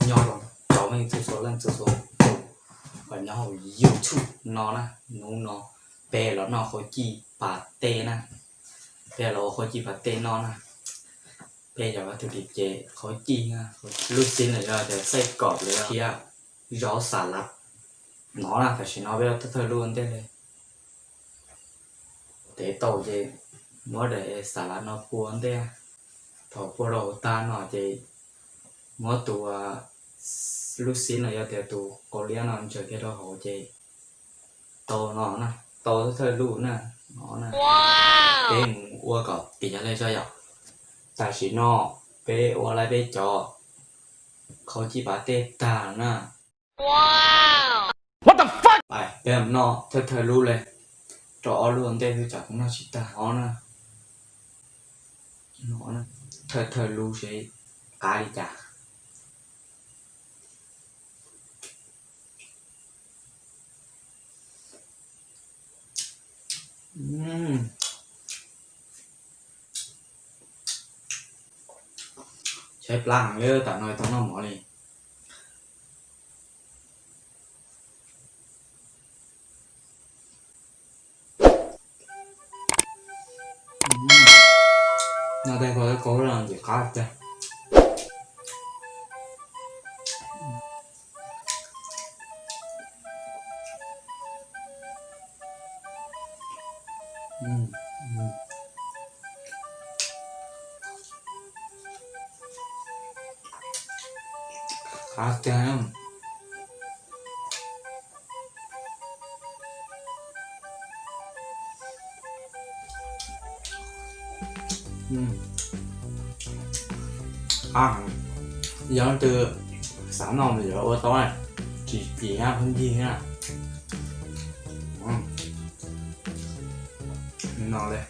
Nyob zoo cov phooj ywg txhua leej txhua tus uas nyob hauv YouTube no na, hnub no peb los noj qhauv cij pas tej na, peb los ua qhauv cij pas tej noj na. Peb yog tus dim ces qhauv cij na, lub xib no yog tias xaij kom los yog thiab zaub xas lav no na. Tam sim no peb thawj thawj lub ua ntej li. Tev tau ces muab daim xas lav no pua ntej. Thaum pua rau hauv tag no ces muab tus lub xib no yog tias tus qau liab no ntsaws kiag rau hauv ces tau no na, tau thawj thawj lub na, no na. Peb mus ua kom tiav li tso yom. Tam sim no peb ua lawm peb cov qhauv cij pas tej tag na. Peb noj thawj thawj lub li, rau ob lub ua ntej xwb tsam kuv noj tsis tag no na. Thawj thawj lub seb qab li cas. Tshaib plab heev li, tam no tau noj mov li. Noj tej ko kaub los ntxim qab tiag. Qab tiag. Qab heev. Yog leej twg xav noj mas yuav ua tau, tsis pib na phooj ywg na. No li.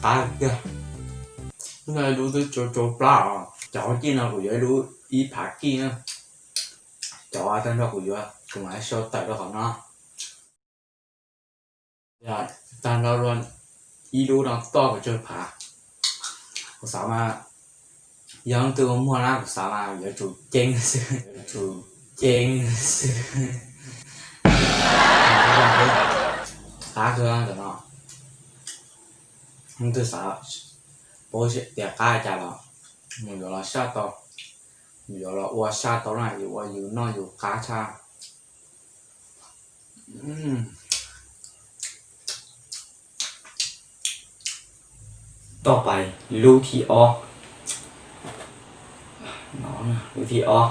Qab tiag. Hnub no ib lub twb tsau tsau plab os. Cov qhauv cij no kuv yuav ib lub ib phav kij na. Cov tag nrho kuv yuav, kuv mam sau tawm rau qhov no. Tag nrho dua ib lub no toj kaum tsawg phav. Kuv xav mas yog leej twg ua muag na kuv xav mas yuav tsum ceeb xwb, yuav tsum ceeb xwb. Qab kawg ntawm no. Leej twg xav paub tias qab li cas los mus yuav los saj tau, mus yuav los ua saj tau na, yus ua yus noj yus qab tshaj. Toj pais lub thib ob. Lub thib ob.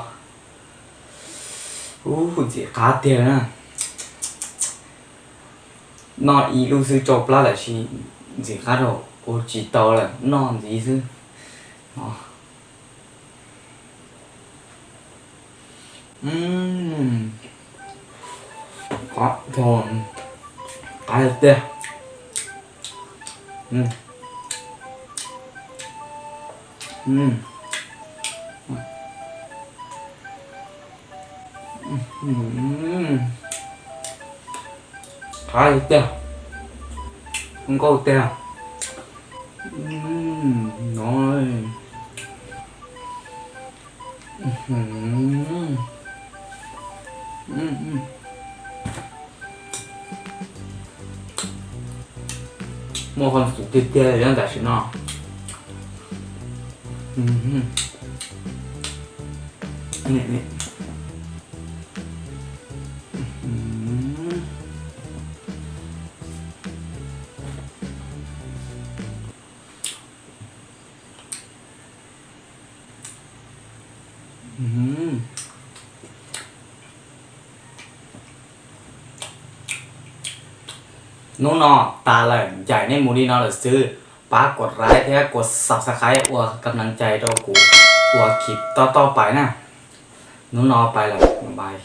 Ub, ntxim qab tiag na. Noj ib lub xwb tsau plab lawm sis ntxim qab rau, ua tsis tau lawm noj ntxiv xwb. Qab tiag. Qab tiag, nkauj tiag. No. Muaj qhov xum tiag tiag li tam sim no. Hnub no tas lawm, ncaim nej mus li no lawm xwb. Pab kuas like thiab kuas subscribe ua kam naj cai rau kuv ua clip tob tob pais na. Hnub no pais lawm, bye.